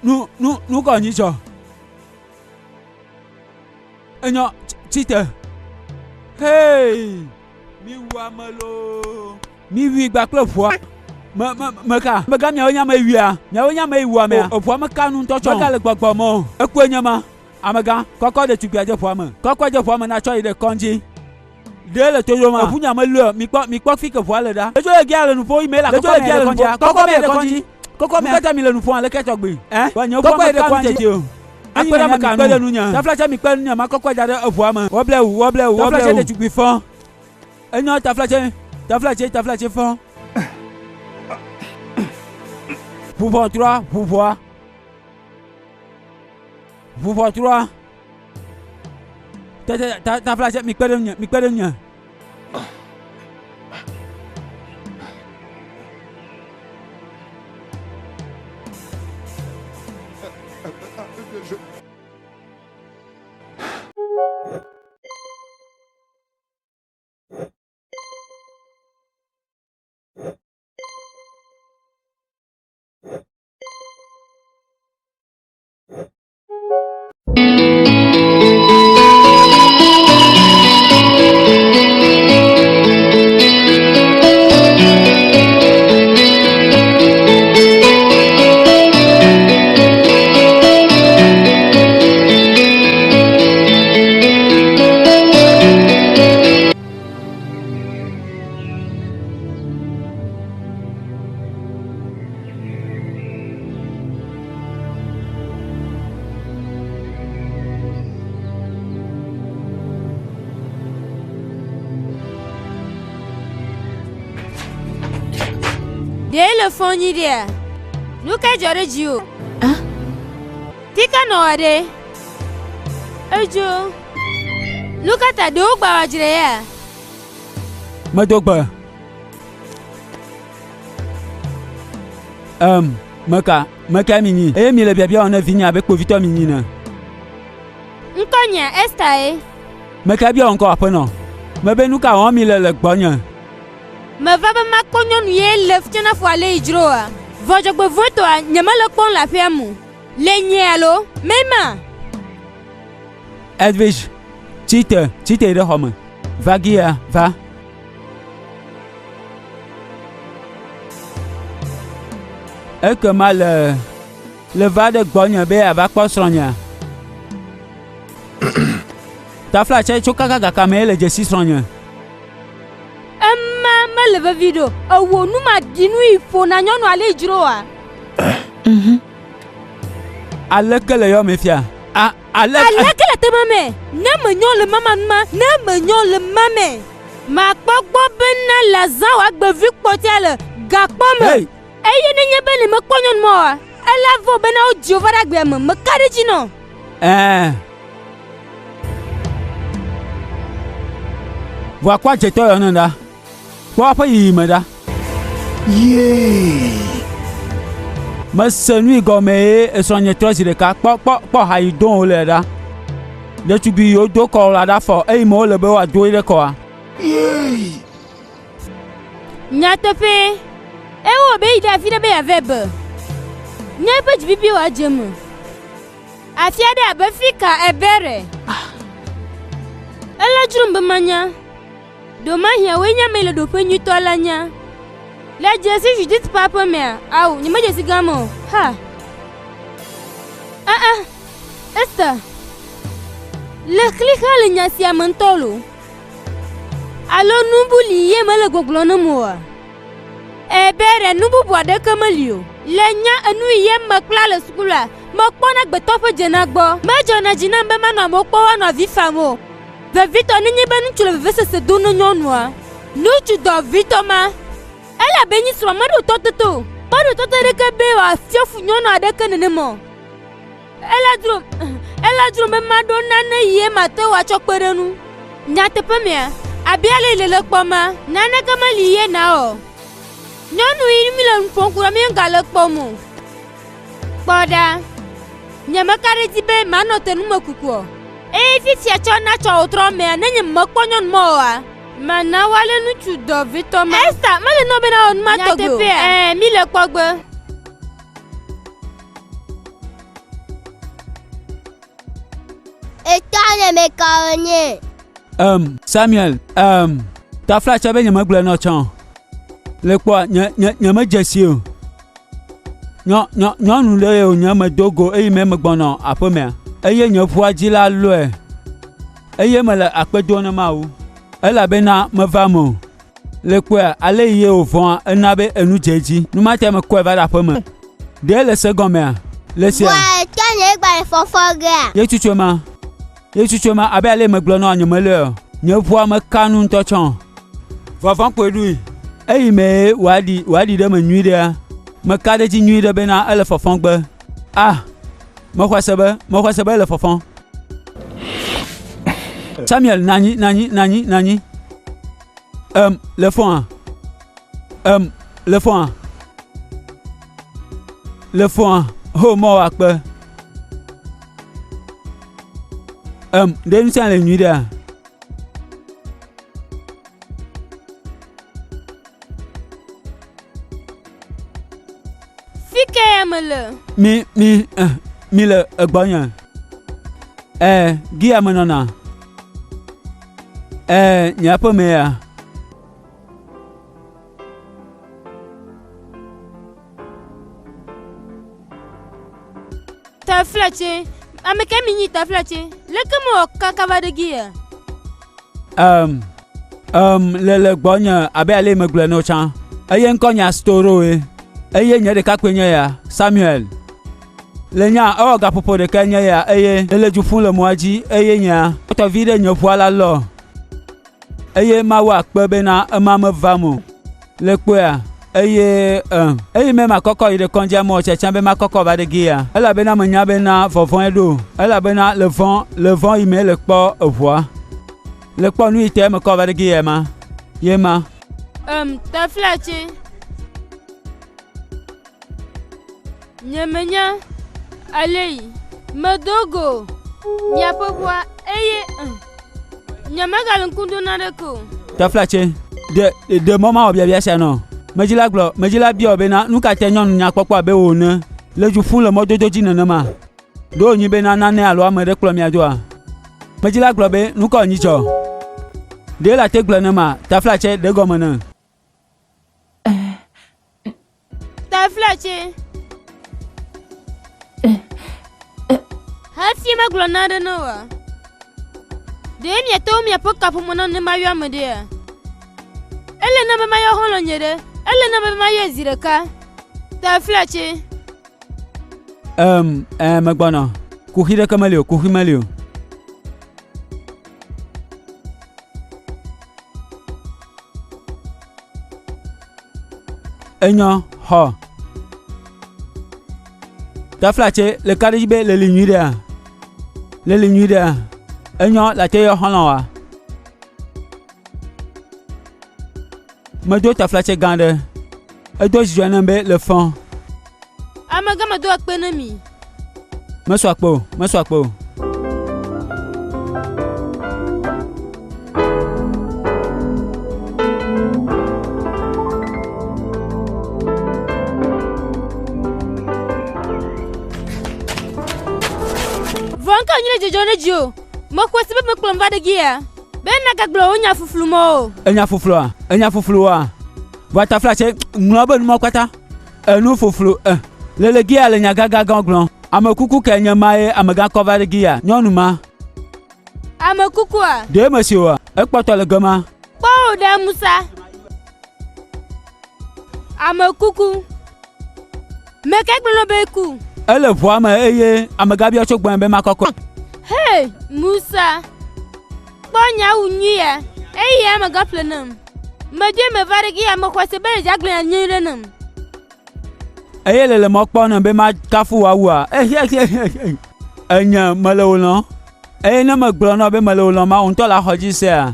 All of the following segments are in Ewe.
Nu, nu, nu ka wònyi tsɔ? Enyɔ, tsi te. Hei! Mi wu ame loo. Mi wui gba kple ʋua. Me, me, meka. Mega miawo nye ame wuia. Miawo nye ame yi wu amea. O, eʋua meka nu ŋutɔ tsɔ. Mega le gbɔgbɔ me o. Ekue nye ma. Amegã, kɔkɔ ɖetugbia dze ʋua me. Kɔkɔ dze ʋua me natsɔ yi ɖe kɔndzi. Ɖe le to yoma. Eʋu nya melɔe. Mikpɔ, mikpɔ fi ke ʋua le ɖa. Ledzo le gia le nu ƒom yi me la kɔkɔ me le kɔndzia. Kɔkɔ me le kɔndzi. Kɔkɔ me. Nukata mi le nu ƒom aleke tɔgbi? Ɛ? Vɔ nye ʋua meka nu tete o. Akpe ɖe ame ka nu? Kpe ɖe nunye. Taflatse mikpe ɖe nunye makɔkɔe da ɖe eʋua me. Wɔblɛ wu, wɔblɛ wu, wɔblɛ wu. Taflatse ɖetugbui fɔ. Enyɔ taflatse, taflatse, taflatse fɔ. Ʋu ʋɔtrua, ʋu ʋɔa. Ʋu ʋɔtrua. Ta ta ta taflatse mikpe ɖe ŋunye, mikpe ɖe ŋunye. Ɖe le fɔ nyi ɖea? Nu ka dzɔ ɖe dziwò? Fika nɔwɔ ɖe? Edzo. Nu ka ta ɖewo gba wa dzre ya? Medo gbe. Em, meka, mekae mi nyi? Eye mi le biabia wɔm ne vinye abe kpovitɔ mi nyi ne. Ŋkɔnye Esta ye. Mekae bia wò ŋkɔ aƒenɔ? Mebe nu ka wɔm mi le le gbɔnye? Meva be makpɔ nyɔnu ye le fiana fɔ ale yi dzro oa? Vɔ dzɔgbevɔ̃etɔa, nyemele kpɔm le aƒea me o. Le nye alo? Mema? Edwige, tsi te, tsi te yi ɖe xɔ me. Va gia, va. Ekema le le va ɖe gbɔnye be yeava kpɔ srɔ̃nyea? Taflatse tso kaka gakamee le dzesi srɔ̃nye. Ema mele vevi ɖo. Ewɔ nu maɖinu yi ƒona nyɔnu ale dzro oa? Mhm. Aleke le yɔ me fia? A ale Aleke le tema me? Ne menyɔ le mama numa, ne menyɔ le mame. Makpɔ gbɔ bena le azã wò agbevi kpɔtia le gakpɔ me. Hey! Eye nenye be ne mekpɔ nyɔnu ma oa, ela vɔ bena wodzi wò va ɖe agbea me. Meka ɖe edzi nɔ. Ɛ̃. Vɔa kpɔ adzetɔ yɔ ne ɖa. Kpɔ eƒe yiyime ɖa. Yee! Mese nui gɔme ye esrɔ̃nye trɔ zi ɖeka. Kpɔ, kpɔ, kpɔ ha yi dom wole ɖa. Ɖetugbui yiwo do kɔ la ɖe afɔ eyi me wole be woado ɖe kɔa. Yee! Nyateƒee, ewɔ be yi ɖe afi ɖe be yeavɛ be nye eƒe dzibibi wòadze eme. Afi aɖe abe fika ebere. Ele dzrom be manya. Ɖewomahiã wòe nye ame yi le ɖoƒe nyuitɔ la nya. Le dzesi Judith ƒe aƒe mea? Ao, nyemedze si gama o. Ha! Aa, Esther, le xlixa le nya sia me ŋutɔ loo. Alo nu bu li ye mele gbɔgblɔm nam oa? Ebe ɖe nu bubu aɖeke meli o. Le nya enu yi ye mekpla le sukulua, mekpɔna gbetɔ ƒe dzena gbɔ. Medzɔna dzi nam be manɔ amewo kpɔm woanɔ avi fam o. Vevitɔ nenye be ŋutsu le vevesese dom na nyɔnua. Ŋutsu dɔvitɔ ma, elabe nyi srɔ̃ meɖo tɔ toto o. Meɖo tɔtɔ ɖeke be wòafiɔ fu nyɔnu aɖeke nenema o. Ele dzrom, ele dzrom be maɖo nane yi mate ŋu atsɔ kpe ɖe eŋu. Nyateƒe mea, abe ale yi nèle kpɔma, naneke meli ye nawɔ o. Nyɔnu yi mi le nu ƒom ku ɖe mi ŋgale kpɔm o. Kpɔ ɖa, nyemeka ɖe edzi be manɔ te numekuku o. Eye fifia tsɔ na tsɔ wò trɔ mea, ne nye mekpɔ nyɔnu ma oa, mana woalé ŋutsu dɔvitɔ ma. Esta, mele nɔ be nawɔ nu ma tɔgbi o. Nyateƒea? Ɛ̃, mi le kpɔ gbe. Etɔ nye me kawo nye. Um, Samuel, um, tafla tsɛ be nyemegblɔe nɔ tsã o. Le kpɔa, nye, nye, nyemedze si o. Nyɔ, nyɔ, nyɔnu ɖe ye wònye medo go eyi me megbɔnɔ aƒemea. Eye nye ʋua dzi la lɔe. Eye mele akpe dom ne Mawu. Elabena meva eme o. Le kpɔea, ale yi ye wòvɔ̃a, ena be enu dze edzi. Nu ma tae mekɔe va ɖe aƒeme. Ɖe le se gɔmea? Le sia. Vɔa etɔ nye egba le fɔfɔ gea. Ye tutu ema. Ye tutu ema abe ale megblɔ nɔ nye melɔe o. Nye ʋua meka nu ŋutɔ tsã o. Vɔvɔ̃ kpoe ɖui. Eyi mee wòaɖi wòaɖi ɖe eme nyuiɖea, meka ɖe edzi nyuiɖe bena ele fɔfɔ gbe. Ah! Mexɔe se be, mexɔe se be ele fɔfɔ. Samuel, nɔ anyi, nɔ anyi, nɔ anyi, nɔ anyi. Em, le fɔa? Em, le fɔa? Le fɔa? Ho, mɔ akpe. Em, ɖe nu sia le nyuiɖea? Fi ke ya mele? Mi, mi, eh, mi le egbɔnye. Eh, gia menɔna. Eh, nye aƒeme ya. Taflatse, ame ke mi nyi taflatse? Leke mewɔ kaka va ɖe gia? Um, um, le le gbɔnye abe ale megblɔe na wo tsã. Eye ŋkɔ nye Astoroe. Eye nye ɖekakpui nye ya, Samuel. Le nya ewɔ gaƒoƒo ɖeka nye ya eye le du ƒum le mɔa dzi eye nyea tɔ vi ɖe nye ʋua la lɔ. Eye Mawu akpe bena ema mevam o. Le kpɔea, eye e, eyi me makɔkɔ yi ɖe kɔdzia mɔ tsɛtsɛ be makɔkɔ va ɖe gia, elabena menya bena vɔvɔ̃e ɖo, elabena le vɔ̃, le vɔ̃ yi me le kpɔ eʋua. Le kpɔ nu yi te mekɔ va ɖe gia ma, ye ma. Em, taflatse. Nyemenya aleyi medo go miaƒe ʋua eye nyemegale ŋku ɖom naneke o. Taflatse, ɖe ɖe mɔ mawɔ biabia sia nɔ. Medzi la gblɔ, medzi la biɔ bena nu ka tae nyɔnu nyakpɔkpɔ abe wò ene le du ƒum le mɔdodo dzi nenema? Ɖe wònyi bena nane alo ame ɖe kplɔ mia doa? Medzi la gblɔ be nu ka wònyi dzɔ? Ɖe la te gblɔ nema? Taflatse, ɖe gɔme ne. Taflatse. Hafi megblɔ naɖe na wòa? Ɖe miate ŋu miaƒe kaƒomɔ na ne mayɔ ame ɖea? Ele na be mayɔ xɔlɔ̃nye ɖe. Ele na be mayɔe zi ɖeka. Taflatse. Em, eh, megbɔna. Kuxi ɖeke meli o, kuxi meli o. Enyɔ, xɔ. Taflatse, le ka ɖe dzi be le li nyui ɖea? Le li nyui ɖea? Enyɔ, le ate yɔ xɔlɔ̃ wa. Medo taflatse gã ɖe. Edo dzidzɔ nam be le fɔ. Amegã medo akpe na mi. Mesɔ akpe o, mesɔ akpe o. Vɔ ŋka wònye le dzidzɔ ɖe dzi o. Mexɔe se be mekplɔm va ɖe gia. Be nagagblɔ wò nya fuflu mawo o. Enya fuflua? Enya fuflua? Vɔ taflatse ŋlɔ be numɔ kpata. Enu fuflu eh. Lele gia le nya gãgã gblɔm. Ame kuku kae nye ma ye amegã kɔ va ɖe gia? Nyɔnu ma. Ame kukua? Ɖe mesi oa? Ekpɔtɔ le gema. Kpɔ wò ɖe Musa. Ame kuku. Meke gblɔ nɔ be eku. Ele ʋua me eye amegã biɔ tso gbɔnye be makɔkɔe. Hey, Musa. Kpɔ nye awu nyui ya. Eye amegã ƒle nam. Medzo meva ɖe ge ya mexɔe se be yedzagblɔ nya nyui ɖe nam. Eye le le mɔ kpɔm nam be makafu wò awua? Ehiahiahiahi. Enye mele wò lɔ̃m. Eye ne megblɔ na wò be mele wò lɔ̃m ma, wò ŋutɔ la xɔ dzi sea?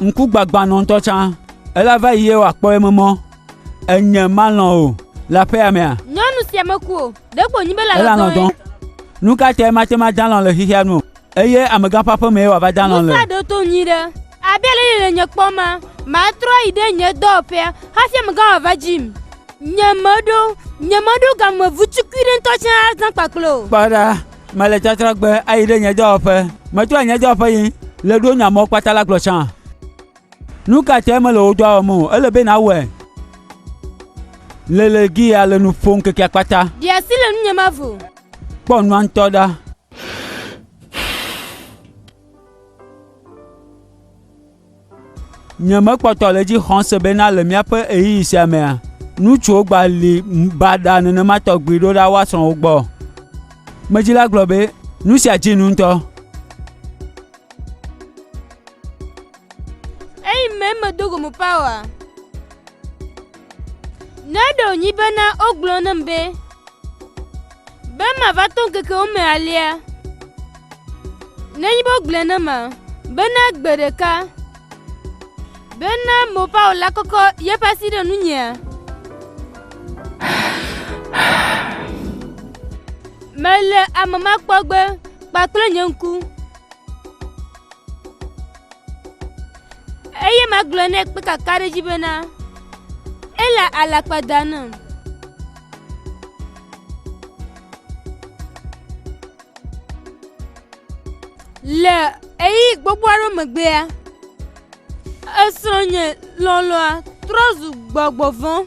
Ŋku gbagbã nɔ ŋutɔ tsã. Ela va yi ye wòakpɔ eme mɔ. Enye malɔ̃ o le aƒea mea? Nyɔnu sia meku o. Ɖeko wònyi be le Ela alɔ̃ nɔ dɔm dɔm. ye. Nu ka tae mate ŋu ada alɔ̃ le xexea nu o? Eye amegã ƒe aƒe mee wòava da alɔ̃ le. Musa ɖo to nyuiɖe. Abe ale nèle nye kpɔm ma, matrɔ ayi ɖe nye dɔwɔƒea hafi amegã wòava dzim. Nyemeɖo, nyemeɖo game vutukui ɖe ŋutɔ tsã azã kpakple o. Kpɔ ɖa, mele tɔtrɔ gbe ayi ɖe nye dɔwɔƒe. Metrɔ yi nye dɔwɔƒe yim le ɖo nye amewo kpata la gblɔ tsã. Nu ka tae mele wò dɔa wɔm o? Ele be nàwɔe. Lele gia le nu ƒom ŋkekea kpata. Ɖe asi le nunye mavo. Kpɔ nua ŋutɔ ɖa. Nyemekpɔtɔ le edzi xɔm se bena le míaƒe ɣeyiɣi sia mea, ŋutsuwo gbali baɖa nenema tɔgbi ɖo ɖa woa srɔ̃wo gbɔ. Medzila gblɔ be, nu sia dzi nu ŋutɔ. Eyi me medo go mo pawa. Ne ɖe wònyi bena wogblɔ nam be be mava to ŋkekewo me alea. Nenye be wogblɔe nema bena gbe ɖeka bena Mopao la kɔkɔ yeƒe asi ɖe nunyea. Mele ame ma kpɔ gbe kpakple nye ŋku. Eye magblɔ nɛ kple kakaɖedzi bena ele alakpa da nam. Le ɣeyiɣi gbogbo aɖewo megbea, esrɔ̃nye lɔlɔ̃a trɔ zu gbɔgbɔ vɔ̃.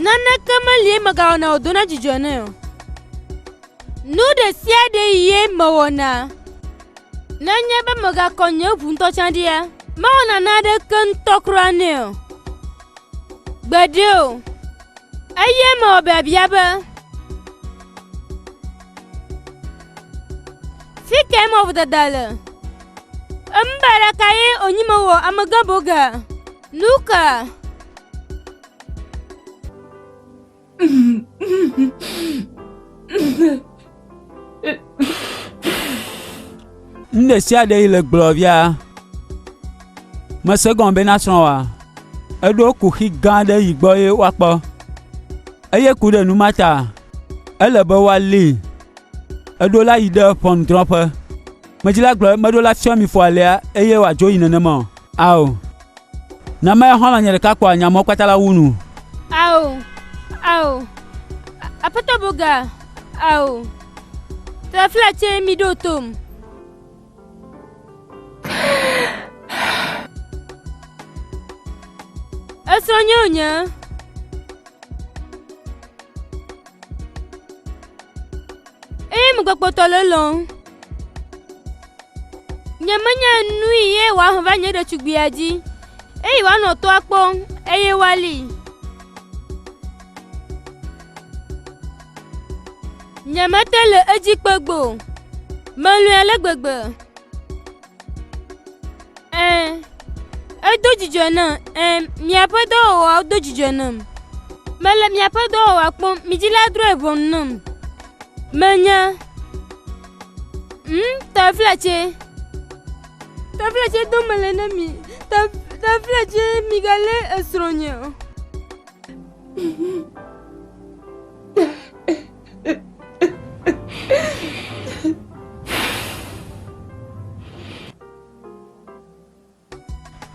Naneke meli ye megawɔna wòdona dzidzɔ nɛ o. Nu ɖe sia ɖe ye mewɔna. Nenye be megakɔ nye ʋu ŋutɔ tsã ɖia, mewɔna naneke ŋutɔ kura nɛ o. Gbeɖe o. Eye mewɔ biabia be, Fi kae mewɔ vodada le? Enu baɖa kae wònye mewɔ amegã boga? Nu ka? Nu ɖe sia ɖe yi le gblɔ via, mese egɔme be na srɔ̃wòa, eɖo kuxi gã aɖe yi gbɔ ye woakpɔ. Eye ku ɖe nu ma ta, ele be woalée. Eɖo la yi ɖe ʋɔnudrɔ̃ƒe. Medzila gblɔ be meɖo la fiɔ mi fɔ alea eye wòadzo yi nenema o. Ao. Ne meye xɔlɔ̃nye ɖeka kpɔa nye amewo kpata la wu nu. Ao, ao, Aƒetɔ Boga, ao. Taflatse miɖo tom. Esrɔ̃nye wònye. Eye megbekpɔtɔ le elɔ̃m. Nyemenya nu yi ye wòahe va nye ɖetugbia dzi, eye wòanɔ toa kpɔm eye woali. Nyemete le edzi kpe gbe o. Melɔ̃e ale gbegbe. Ɛ̃, edo dzidzɔ nam. Ɛ̃, miaƒe dɔwɔwɔawo do dzidzɔ nam. Mele miaƒe dɔwɔwɔa kpɔm. Mi dzila drɔ̃e ʋɔnu nam. Menya. Hm, taflatse. Taflatse do mele na mi. Taflatse migalé esrɔ̃nye o.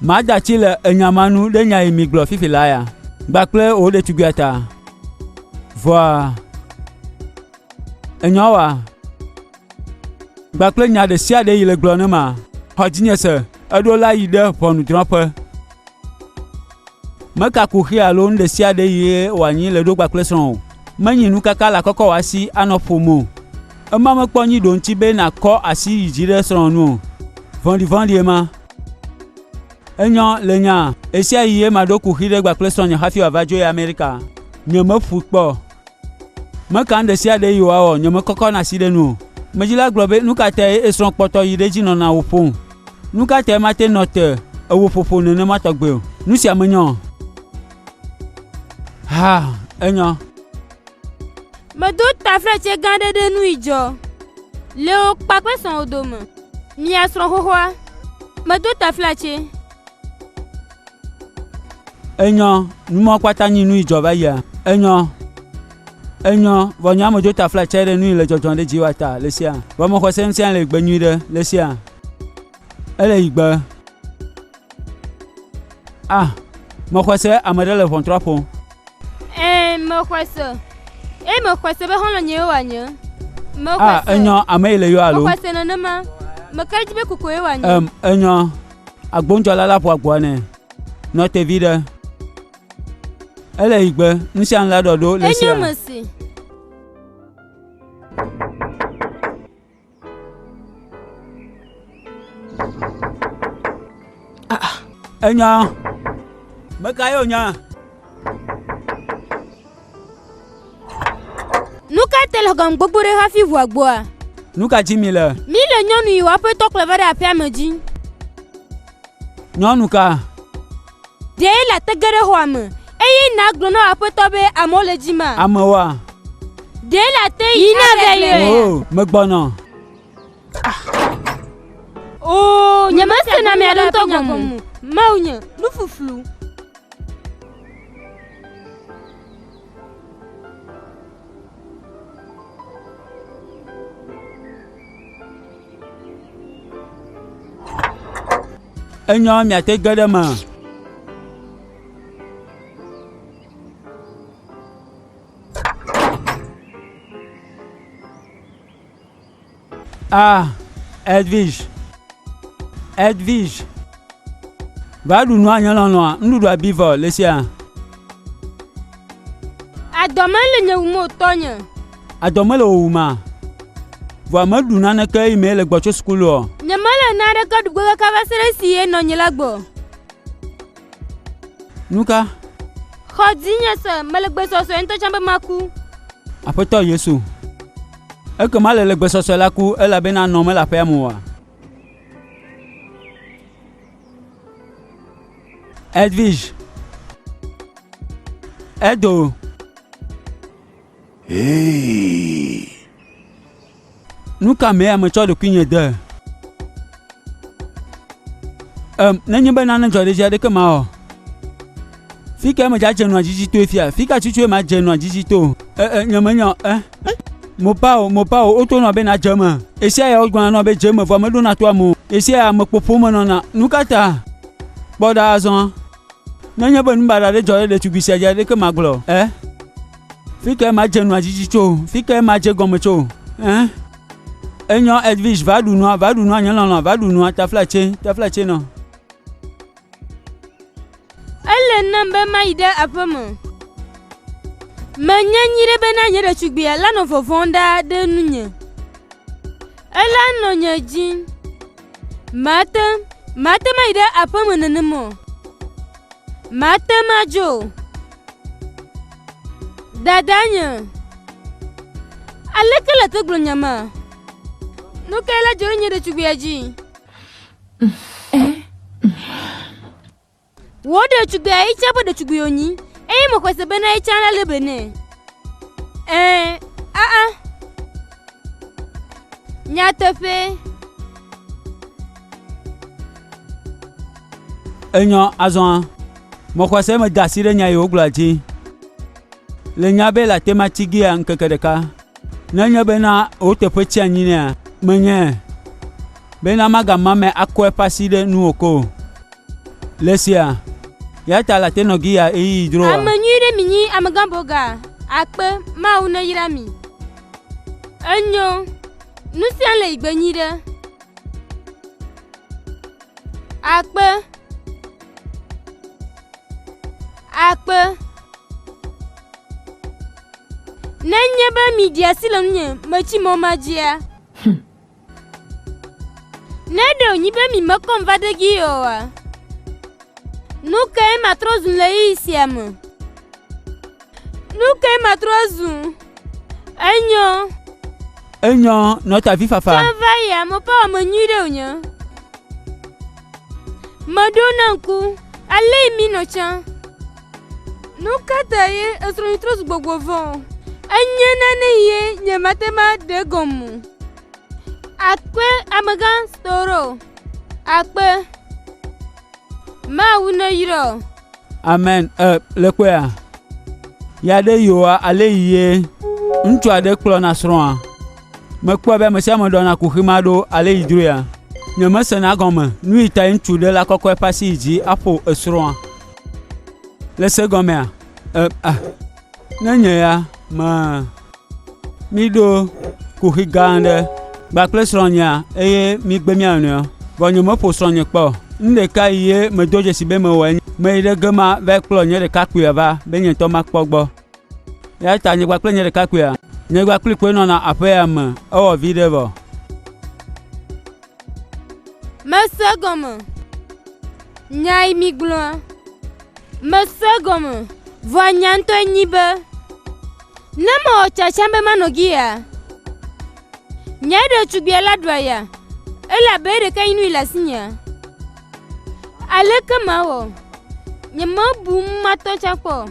Mada tsi le enya ma nu ɖe nya yi mi gblɔ fifi laa ya kpakple wò ɖetugbia ta. Vɔa enyɔ wa kpakple nya ɖe sia ɖe yi le gblɔ ne ma xɔ dzinye se eɖo la yi ɖe ʋɔnudrɔ̃ƒe. Meka kuxi alo nu ɖe sia ɖe yi wòanyi le ɖo kpakple srɔ̃wò o. Menyi nukaka le akɔkɔ wò asi anɔ ƒom o. Ema mekpɔ nyi ɖoŋtsi be nàkɔ asi yi dzi ɖe srɔ̃wò nu o. Vɔ̃ɖivɔ̃ɖie ma. Enyɔ le nya ɣesiaɣi ye maɖo kuxi ɖe kpakple srɔ̃nye hafi wòava dzo yi Amerika. Nyemeƒui kpɔ o. Meka nu ɖe sia ɖe yi wòawɔ, nyemekɔkɔna asi ɖe enu o. Medzila gblɔ be, Nu ka tae esrɔ̃ kpɔtɔ yi ɖe edzi nɔna wò ƒom? Nu ka tae mate nɔ te ewò ƒoƒo nenema tɔgbe o? Nu sia menyo o. Ha, enyo. Medo taflatse gã aɖe ɖe nu yi dzɔ le wò kpakple srɔ̃wò dome. Mia srɔ̃ xoxoa, medo taflatse. Enyɔ, nu mawo kpata nyi nu yi dzɔ va yia? Enyɔ, enyɔ, vɔ nyea medo taflatse ɖe nu yi le dzɔdzɔm ɖe dziwòa ta le sia. Vɔ mexɔ se nu sia le gbe nyui ɖe le sia. Ele yi gbe. Ah, mexɔe se ame ɖe le ʋɔntrua ƒom. Ɛ̃, mexɔe se. Eye mexɔe se be xɔlɔ̃nyee wòanye. Mexɔe Ah, se. enyɔ, ame yi le yɔ alo? Mexɔe se nenema. Meka ɖe edzi be kokoe wòanye. Em, enyɔ. Agbonudzɔla la ƒo agboa nɛ. Nɔ te viɖe. Ele yi gbe, nu sia nu la ɖɔ ɖo le Enyo sia. mese. Enya, meka ye wònya? Nu ka te le gɔme gbogbo ɖe hafi ʋua gbɔa? Nu ka dzi mi le? Mi le nyɔnu yi wò aƒetɔ kplɔ va ɖe aƒea me dzi. Nyɔnu ka? Ɖe le ate ge ɖe xɔa me eye nàgblɔ na wò aƒetɔ be amewo le dzi ma? Amewoa? Ɖe le ate yi na vɛ yɔe? Oo, megbɔnɔ. Oo, nyemesena ame aɖe ŋutɔ gɔme o. Mawu nye, nu ƒuƒlu. Enyo miate ge ɖe eme. Ah, Edwige. Edwige. Va ɖu nua nye lɔlɔ̃a. Nuɖuɖua bi vɔ le sia. Adɔ mele nye wum o, tɔnye. Adɔ mele wò wum a? Vɔa meɖu naneke eyi mee le gbɔ tso sukulu o. Nyemele naneke ɖu ge kaka va se ɖe esi ye nɔnye la gbɔ. Nuka? Xɔ dzinye se, mele gbesɔsɔe ŋutɔ tsã be maku. Aƒetɔ Yesu, ekema le le gbesɔsɔe la ku elabena nɔ mele aƒea me oa? Edwige, Edo. Hey! Nu ka mee ame tsɔ ɖokuinye de? Em, nenye be nane dzɔ ɖe edzi aɖeke mawɔ. Fi kae medza dze nua dzidzi toe fia? Fi ka tutu madze nua dzidzi to? E, e, nyemenya o. E, mopa o, mopa o, woto nɔ be nadze eme. Esia ya wogblɔna nɔ be dze eme vɔ meɖona to ame o. Esia ya ame kpoƒo menɔna. Nu ka ta? Kpɔ ɖa azɔ. Nenye be nu baɖa ɖe dzɔ ɖe ɖetugbui sia dzi aɖeke magblɔ o. E? Fi kae madze nua dzidzi tso? Fi kae madze gɔme tso? Ẽ? Enyɔ Edwige, va ɖu nua, va ɖu nua, nye lɔlɔ̃, va ɖu nua, taflatse, taflatse nɔ. Ele nam be mayi ɖe aƒe me. Menye nyuiɖe bena nye ɖetugbia la nɔ vɔvɔ̃m ɖaa ɖe nunye. Ela nɔ nye dzi. Mate, mate mayi ɖe aƒe me nenem o. Mate madzo o. Dadanye, aleke le te gblɔ nya ma? Nu kae la dzɔ ɖe nye ɖetugbia dzi? Wò ɖetugbia yi tsã be ɖetugbui wònyi eye mexɔe se bena etsã la lé be nɛ. Ɛ̃, aa. Nyateƒee. Enyɔ azɔa, mexɔe se meda asi ɖe nya yi wogblɔa dzi. Le nya be le ate ma tsi gia ŋkeke ɖeka. Nenye bena wò teƒe tsi anyi nɛa, menye bena magama ame akɔ eƒe asi ɖe nuwò ko o. Le esia, ya ta le ate nɔ giya ɣeyiɣi dzroa. Ame nyui ɖe mi nyi amegã boga. Akpe, Mawu neyra mi. Enyo, nu sia le yi gbe nyui ɖe. Akpe. Akpe. Nenye be miɖi asi le ŋunye metsi mɔ ma dzia, ne ɖe wònyi be mi mekɔm va de gi oa, nu kae matrɔ zu le ɣeyiɣi sia me? Nu kae matrɔ zu? Enyo. Enyo, nɔ ta vi fafa. Tsã va yia, meƒe ame nyui ɖe wònye. Meɖo na ŋku ale yi mi nɔ tsã. Nu ka ta ye esrɔ̃nye trɔ zu gbɔgbɔ vɔ̃? Enye nane ye nyemate ŋu aɖe egɔme o. Akpe amegã Storo. Akpe. Mawu neyra wò. Amen. E, le kpɔea? Ya ɖe yoa ale yi ye ŋutsu aɖe kplɔna srɔ̃a. Mekpɔe be ame sia ame ɖɔna kuxi ma ɖo ale yi dzroea. Nyemesena gɔme nu yi tae ŋutsu ɖe la kɔkɔ eƒe asi yi dzi aƒo esrɔ̃a. Le se gɔmea, e, ah, ne nye ya me míɖo kuxi gã aɖe kpakple srɔ̃nyea eye mígbe mía nɔewo. Vɔ nyemeƒo srɔ̃nye kpɔ o. Nu ɖeka yi ye medo dzesi be mewɔe nye meyi ɖe gema va kplɔ nye ɖekakpuia va be nye ŋutɔ makpɔ egbɔ. Eya ta nye kpakple nye ɖekakpuia, nye kpakpli koe nɔna aƒe ya me. Ewɔ viɖe vɔ. Mese egɔme. Nya yi migblɔa, mese egɔme. Vɔa nya ŋutɔe nyi be, ne mewɔ tsatsa be manɔ giya, nye ɖetugbia la ɖu aya, elabe eɖeka yi nu yi le asinyea. Aleke mawɔ? Nyemebu matɔ tsã kpɔ o.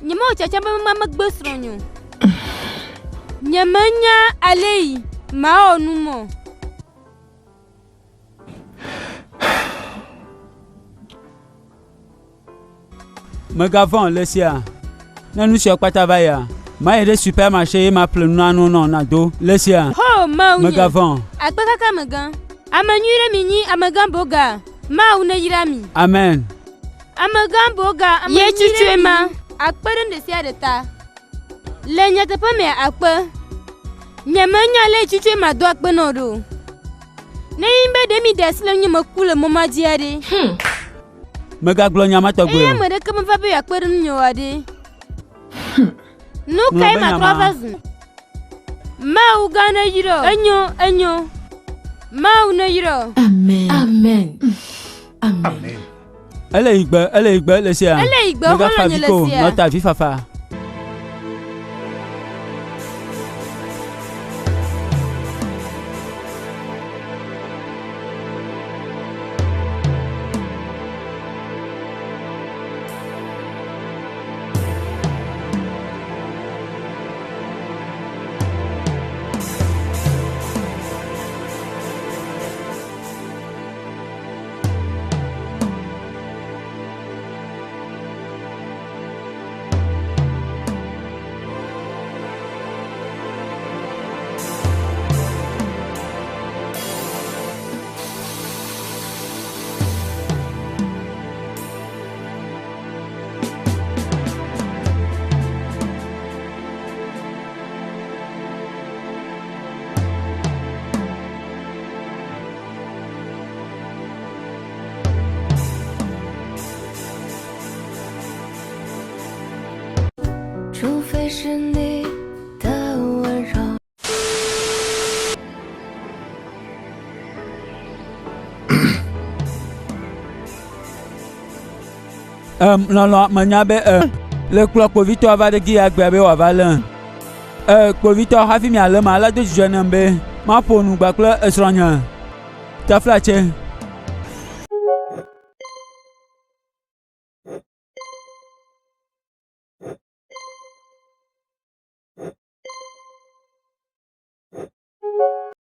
Nyemewɔ tsatsa be megbe srɔ̃nye o. Nyemenya ale yi mawɔ nu mɔ. Mègavɔ̃ o, le sia. Ne nu siawo kpata va yia, mayi ɖe supermarché eye maƒle nunana nɔ nàdo. Le sia. Ho, Mawu nye. Mègavɔ̃ o. Akpe kaka amegã. Ame nyui ɖe mi nyi, amegã Boga. Mawu neyra mi. Amen. Amegã Boga, ame Ye nyui ɖe tutsue mi ma. nyi. Akpe ɖe nu ɖesiaɖe ta. Le nyateƒe mea, akpe. Nyemenya ale yi tutsue mado akpe nɔ ɖo o. Ne enye be ɖe mi ɖe asi le ŋunye meku le mɔ ma dzia ɖe. Mègagblɔ nya ma tɔgbi Eye o. ame ɖeke meva be yeakpe ɖe ŋunye oa ɖe? Nu Ŋlɔ kae be nya matrɔ ma. ava zu? Mawu gã neyra wò. Enyo, enyo. Mawu neyra wò. Amen. Amen. Amen. Ele yi gbe, ele yi gbe le sia. Ele yi gbe, Mègafa xɔlɔ̃nye vi le ko o, sia. nɔ ta vi fafa. Em, lɔlɔ̃, menya be e, le kplɔ kpovitɔa va ɖe giya gbea be wòava lé. E, kpovitɔ hafi mialé ma, ala do dzidzɔ nam be maƒo nu gba kple esrɔ̃nye. Taflatse.